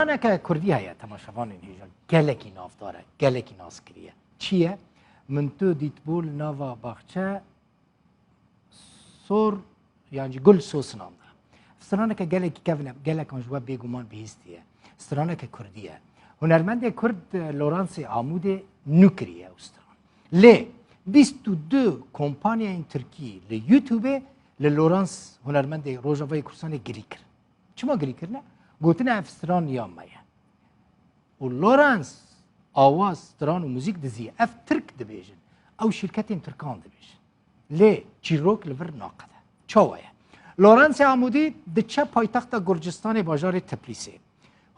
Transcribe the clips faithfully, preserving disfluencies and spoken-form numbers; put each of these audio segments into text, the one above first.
Straneke kurdî heye, temaşevanên hêja, gelekî navdar e, gelekî naskirî ye. Çi ye? Min tu dîtbû li nava baxçe sor, yan jî gul sosinan de. Straneke gelekî kevin e, gelekan ji we bêguman bihîstiye. Straneke kurdî ye. Hunermendê kurd, e, Loransê Amûdê nû kiriye ew stran. Lê bîst û du kompanyayên tirkî li YouTubeê li Lorans, hunermendê Rojavayê Kurdistanê, girî kirin. Çima girî kirine? Gotine ev stran ya me ye. Û Lawrence awaz, stran û muzîk dizî ye. Ev tirk dibêjin. Ew şîrketên tirkan dibêjin. Lê çîrok li vir naqede. Çawa ye? Lawrence Amûdî diçe paytexta Gurcistanê, bajarê Tiplîsê.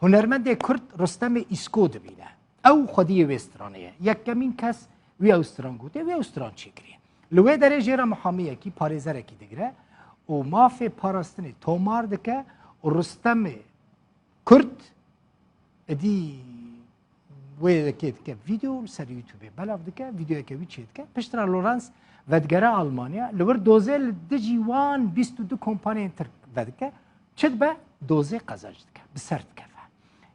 Hunermendê kurd Rustemê Îsko dibîne. Ew xwediyê wê stranê ye. Yekemîn kes wî ew stran gotiye, wî ew stran çêkiriye. Li wê derê jê re muhamiyekî, parêzerekî digire û mafê parastinê tomar dike û Rustemê Kurd êdî wê yekê dike vîdeo, li ser YouTubeê belav dike, vîdeoyeke wî çêdike. Piştre Lawrence vedigere Almanya, li wir dozê li dijî wan bîst û du kompaniyên tirk vedike. Çi dibe? Dozê qezenc dike, bi ser dikeve.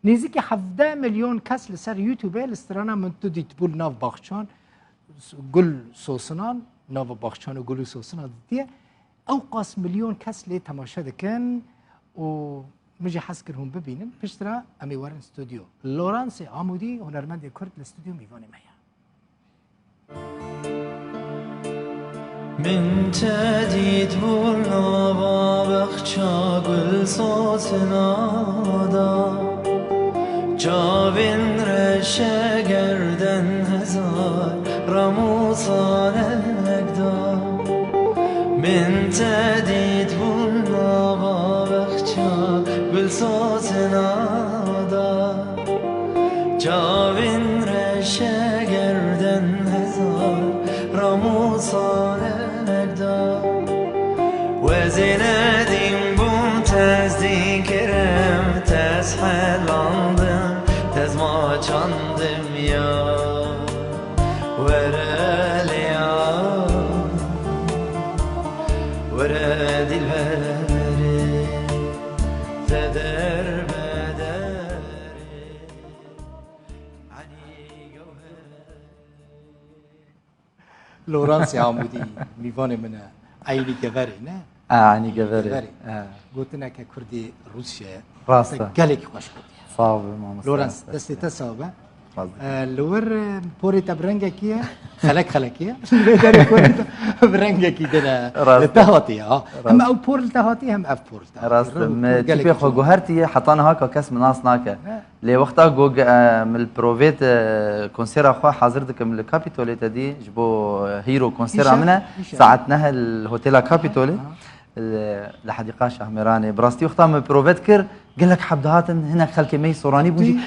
Nêzîkî hevdeh milyon kes li ser YouTubeê li strana Min Tu Dîtbû li Nav Baxçan, Gul Sosinan, nava baxçan û gul û sosinan ditiye. Ew qas milyon kes lê temaşe dikin û min jî hez kir hûn bibînin. Piştre em ê werin stûdyo. Lawrence Amûdî, hunermendê kurd, li stûdyo mîvanê me ye. Min te dît bû nava bexça gul sosina da. Çavên reşe gerden hezar ramûsanek da. Min te dît bû nava bexça gul sosina da. Çavên reşe gerden hezar ramûsanek da. Wezê nedîm bûm, tezdî kirim, tez helandim, tez maçandim ya. Were lê ya, were dilberê, te derbederê. Lawrence Amûdî mîvanê min e. Eynî Geverê ne? A, Eynî Geverê. Geverê. E. Gotineke kurdî Rûsya. Rast e. Te gelekî xweş gotiye. Sağ ol mamoste. Lawrence, destê te sax be. Rast e. E, li wir, e, porê te bi rengekî ye, xelek xelekî ye. Lê derê porê te bi rengekî din e. Rast e. Li te hatiye ha. Rast. Hem ew por li te hatiye, hem ev por li te hatiye. Rast e. Reng, me gelekî tîpê xwe guhertiye, heta niha ka kes min nas nake. He. Lê wexta ku, e, min li provê de konsera xwe hazir dikim li Capitolê te dî, ji bo, e, Hero konsera Îşev, min e, îşev. Saet neh li Hotela Capitolê, Aha. e, li Hedîqa Şahmeranê. Bi rastî wexta min prove dikir, gelek heb dihatin, hinek xelkê me yî soranî bûn jî.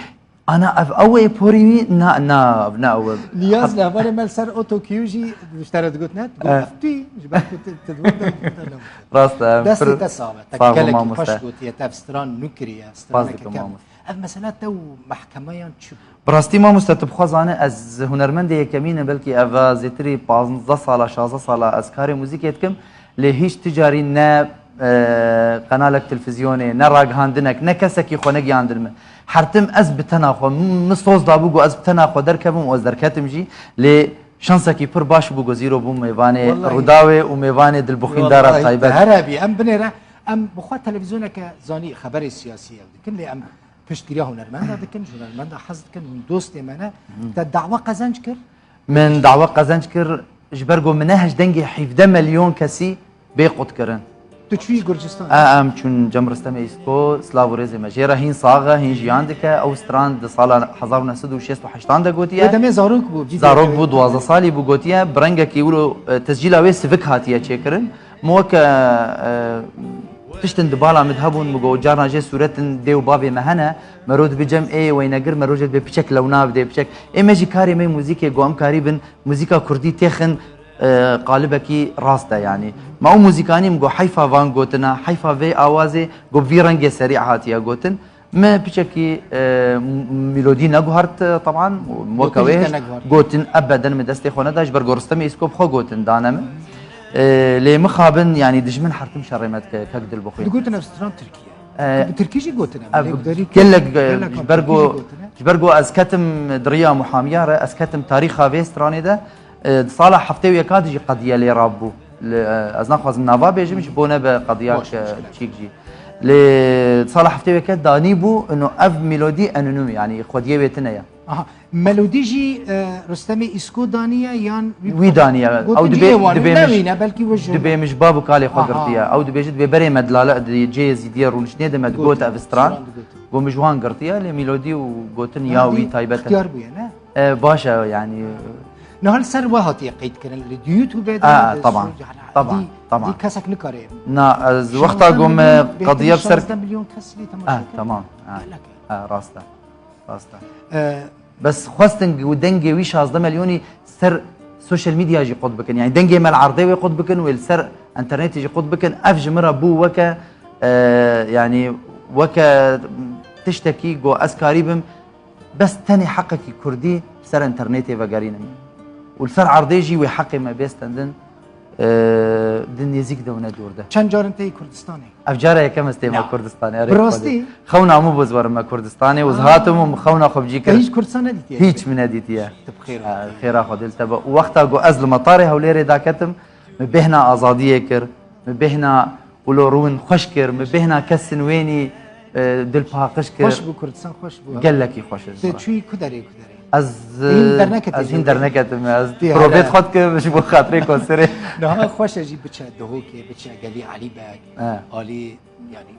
Ana ev ew ê porî wî? Na, na, ev ne ew e. Niyaz li hevalê me li ser Otokiyo jî ji te re digot, ne? Digot, Eh. Ev tu yî, ji ber ku tu, tu digot, te, te ne. Rast e, Destê pir te sax be. Te sağ ol, gelekî mamoste. Xweş gotiye, te ev stran nû kiriye, Spas straneke dikim, kevn. Mamoste. Ev mesela te û mehkemeyan çi bû? Bi rastî mamoste, tu bixwe zane, ez hunermendê yekemîn im, belkî eva zêtirî panzdeh sala, şazdeh sala ez karê muzîkê dikim, lê hîç ti carî ne, e, qenalek televîzyonê, ne ragihandinek, ne kesekî xwe negihandin min. Her tim ez bi tena xwe, min soz dabû ku ez bi tena xwe derkevim û ez derketim jî, lê şansekî pir baş bû ku zîro bûm mêvanê Wallahî. Rûdawê û mêvanê dilbixwîndara Wallahî, taybet. Te her hebî, em binêre, em bi xwe televîzyoneke zanî, xeberê siyasî ew dikin, lê em piştgiriya hunermenda dikin, ji hunermenda hez dikin, hûn dostê me ne. Te dawa qezenc kir? Min dawa qezenc kir, ji ber ku min nehişt dengê hevdeh milyon kesî bê qutkirin. Tu çûyî Gurcistan? E, em çûn cem Ristemê Îsko, silav û rêzê me jê re, hîn sax e, hîn jiyan dike. Ew stran di sala hezar û neh sed û şêst û heştan de gotiye. Wê demê zarok bû, vîdeo Zarok bû, duwazdeh salî bû gotiye. Bi rengekî wilo, e, tescîla wê sivik hatiye çêkirin. Min weke, e, tiştin di bala min de hebûn, min got, carna jê sûretin dê û bavê me hene, mero dibe cem ê weynegir, mero jê dibe piçek lewna bidê, piçek. Ê me jî karê me muzîkê, got, em karîbin muzîka kurdî têxin, e, qalibekî rast e, yanî. Me ew muzîkanî, min got, heyfa van gotina, heyfa vê awazê, got, vî rengê serî hatiye gotin. Me piçekî, e, m-, melodî neguhart, e, teban, weke Gotin wê jî te hişt, neguhart. Gotin ebeden min destê xwe neda, ji ber ku Ristemê Îsko bi xwe gotin dane min. E, lê mixabin, yanî dijmin her tim şerê me dike, kek Dilbixwîn. Digotin ev stran Tirkiye. E, Bi tirkî jî gotine. Ev Lêkdarî gelek, gelek ji ber ku, ji ber ku ez ketim di riya muhamiya re, ez ketim tarîxa vê stranê de, e, di sala heftê û yeka de jî qediye lê rabû. Li, e, ez naxwazim nava bêjim, ji bo nebe qediya çîk jî. Lê di sala heftê û yeka danî bû, ino ev melodî anonim, yanî xwediyê wê tune ye. Aha. Melodî jî, e, Rustemê Îsko daniye yan wî Wî daniye. Ew gotin dibê, cihê wan dibê min, newîne, belkî we ji dibê min ji bav û kalê xwe Aha. girtiye. Ew dibêjit, dibê berê me dilale di cihê zîdiyê rûniştinê de me digot ev stran. Stran digot. Got min ji wan girtiye, lê melodî û gotin ya Melodî wî taybet e. ixtiyar bûye, ne? E, baş e, yanî. Niha li ser we hatiye qeyd kirin, li YouTube de A, ne, taban, li taban, dî, taban. dî kesek nikare. Na, ez Şazde wexta ku me milyon, bêhtir qediya bi ser şazde milyon kes lê temaşe A, kir. tamam. A, Gelek e. a, rast e. Rast e. E, Bes xwestin ku dengê wî şazdeh milyonî ser social media jî qut bikin. Yanî dengê me li erdê wê qut bikin, wê li ser internetê jî qut bikin. Ev ji min re bû weke, e, yanî weke tiştekî ku ez karîbim bes tenê heqekî kurdî ser internetê vegerînim. Û li ser erdê jî wê heqê me bê stendin. E, di nêzîk de û ne dûr de. Çend car in tê Kurdistanê? Ev cara yekem ez tême Ya. Kurdistanê, erê Bi rastî? Xwedê. Xewna min bû ez werime Kurdistanê û ez Aa. hatim û min xewna xwe bi cî Te kir. hîç Kurdisan nedîtiye? Hîç min nedîtiye. Tu bi xêr Ha, hatin. Xêra Xwedê li te be. Û wexta ku ez li metarê Hewlêrê daketim, min bêhna azadiyê kir, min bêhna wilo rûn xweş kir, min bêhna kesin wênî, e, dilpaqij kir. Xweş bû, Kurdistan xweş bû. Gelekî xweş e ji Te min re. çûyî ku derê, ku derê? Ez, Hîn derneketî ez hîn jî. derneketim, ez Tê probêt hele. xwe dikim ji bo xatirê konserê. Niha xweş e jî biçe Duhokê, biçe Gelî Elî Beg, He. Alî, yanî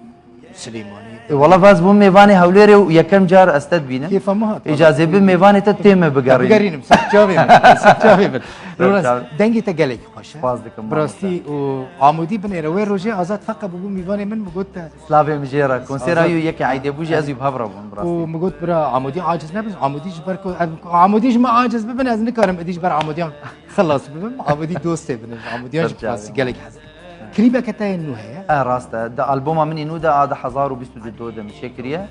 Silêmanî. E, wala ez bûm mêvanê Hewlêrê û yekem car ez te dibînim. Kêfa min hat, Îcazê wala. bi mêvanê te tê me bigerîn. Bigerînim, ser çavê min, ser çavê min. Ser Lorenz, çavê. dengê te gelekî xweş e. Spas dikim, Bi rastî mamoste. û Amûdî binêre. Wê rojê Azad Feqa bûbû mêvanê min, min got te Slavê min jê re. Konsera Azad. yu yekê Eydê bû jî ez û bi hev re bûm, bi rastî. Û min got, bira, Amûdî aciz nebin. Amûdî ji ber ku, ev, Amûdî ji min aciz bibin, ez nikarim êdî ji ber Amûdiyan xilas bibim. Amûdî dostê min in. Amûdiyan jî Tabii ki, bi rastî abi. gelek hez dikim. Klîbeke te yê nû heye? E, rast e. Di alboma min yê nû de a du hezar û bîst û du de min çêkiriye.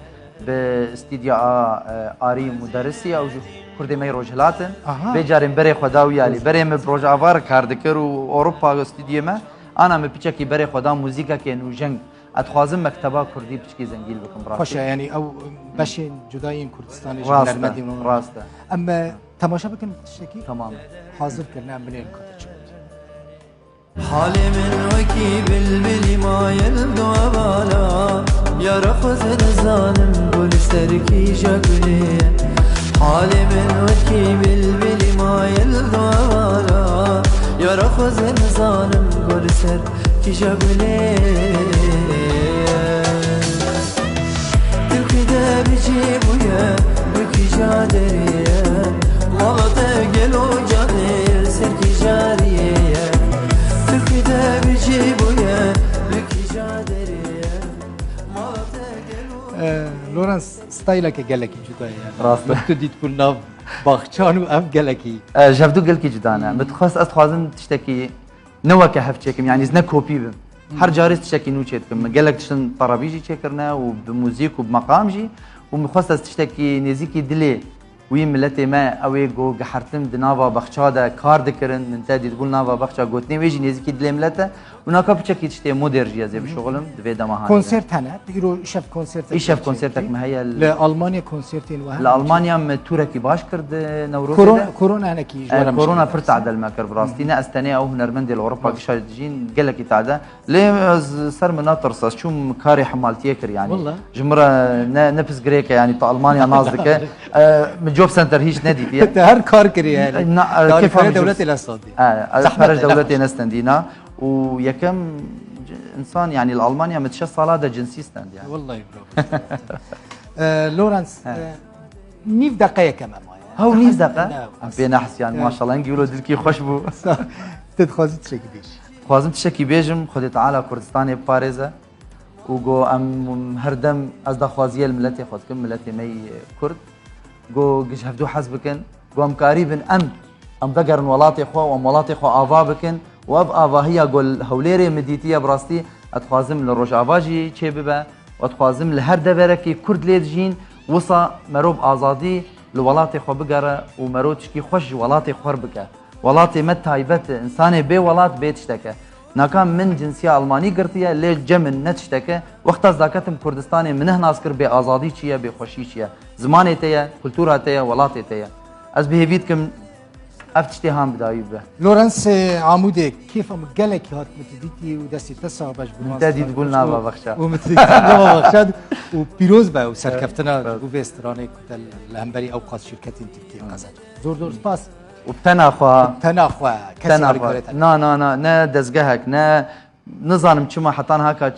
Bi stûdya a, e, Arî Muderisî, ew jî kurdê me yê Rojhilat in. Aha. Vê carên berê xwe da wî alî. Berê min bi Rojava re kar dikir û Ewropa stûdyê me. Ana min piçekî berê xwe da muzîkekê nûjeng. Ez dixwazim mekteba kurdî piçkî zengîn bikim, bi rastî. Xweş e, yanî ew beşên cuda yên Kurdistanê ji Rast e, hunermendên wan. rast e. Em, e, temaşe bikin tiştekî? Tamam. Hazir kirine, em binêrin kate çi got. Halê min wekî bilbilî maye li dua bala. Yara xwe ez nizanim gul ser kîja gulê ye. Halê min wekî bilbilî maye li dua bala. Yara xwe ez nizanim gul ser Kîja gulê ye? Tirkî de bi cî bûye, bi kîja derê ye? Mala te gelo canê, li ser kîja riyê ye? Tirkî de bi cî bûye, bi kîja derê ye? Mala te gelo Ee, Lawrence, styleke gelekî cuda ye. Rast e. Min tu dît ku nav baxçan û ev gelekî. Ee, ji hevdu gelkî cuda ne. Min dixwest, ez dixwazim tiştekî ne weke hev çêkim, yanî ez ne kopî bim. Her carê tiştekî nû çêdikim. Min gelek tiştin terebî jî çêkirine û bi muzîk û bi meqam jî. Û min xwest ez tiştekî nêzîkî dilê wî miletê me, ew ê ku gihertin di nava baxça de kar dikirin, min te dîtibû li nava baxça gotinê wê jî nêzîkî dilê milet e. Û naka piçekî tiştê modern jî ez ê bişuxilim, di vê dema hanê de. Konsert hene, îro îşev konsertek Îşev konsertek me heye. Li Almanya konsertên we hene? Li Almanya me tûrekî baş kir di Newrozê Koron-, de. Korona hinekî ji we re Korona pir tade li me kir bi rastî. Ne ez tenê ew hunermendê li Ewropa gişa dijîn gelekî tade. Lê ez ser min natirsa, ez çûm karê hemaltiyê kir yanî. Walla. Ji min re ne, ne pirsgirêk e yanî tu Almanya nas dike. E, min Job Center hîç nedîtiye. Te her kar kiriye yanî. Na, e, kêfa min ji dewletê nestandî. E, ez pere ji dewletê nestandî na. Û yekem c-, însan, yanî li Almanya min şeş sala de cinsî stendiye. Wallahî bravo. Ee, Lawrence, He. e, nîv deqeyeke me maye. Hew nîv deqe? Ne, Em pê nehsiyan, Evet. maşallah, hingî wilo dilkî xweş bû. Sa-, tu dixwazî tiştekî bêjî? Dixwazim tiştekî bêjim, Xwedê Teala Kurdistanê biparêze. Û ku em her dem ez daxwaziye li miletê xwe dikim, miletê me yê Kurd. Ku ji hevdû hez bikin, ku em karîbin em, em vegerin welatê xwe û em welatê xwe ava bikin û ev avahiya ku li Hewlêrê min dîtiye bi rastî, ez dixwazim li Rojava jî çêbibe û ez dixwazim li her deverekî Kurd lê dijîn, wisa mero bi azadî li welatê xwe bigere û mero tişkî xweş ji welatê xwe bike. Welatê me taybet e, însanê bê welat bê tiştek e. Naka min cinsiya Almanî girtiye, lê cem min ne tişteke. Wexta ez daketim Kurdistanê, min neh nas kir bê azadî çi ye, bê xweşî çi ye. Zimanê te ye, kultura te ye, welatê te ye. Ez bi hêvî dikim ev tiştê han bi dawî bibe. Lawrence Amûdê, kêfa min gelekî hat min tu dîtî û destê te sax be ji bo Min te dît bûn nava bexşa. Û min te dît nava bexşa û pîroz be û serkeftina Evet. ji bo vê stranê ku te li hemberî ew qas şirketên Tirkiyê qezenc. Zor zor spas. Û bi tena xwe. Tena xwe. Kesî Tena xwe. Na, na, na, ne dezgehek, ne nizanim çima hetan haka, e,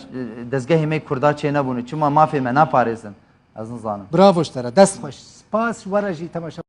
dezgehê me Kurda çê nebûne, çima mafê me naparêzin. Ez nizanim. Bravo ji te re. Dest xweş. Spas ji we re jî temaşe.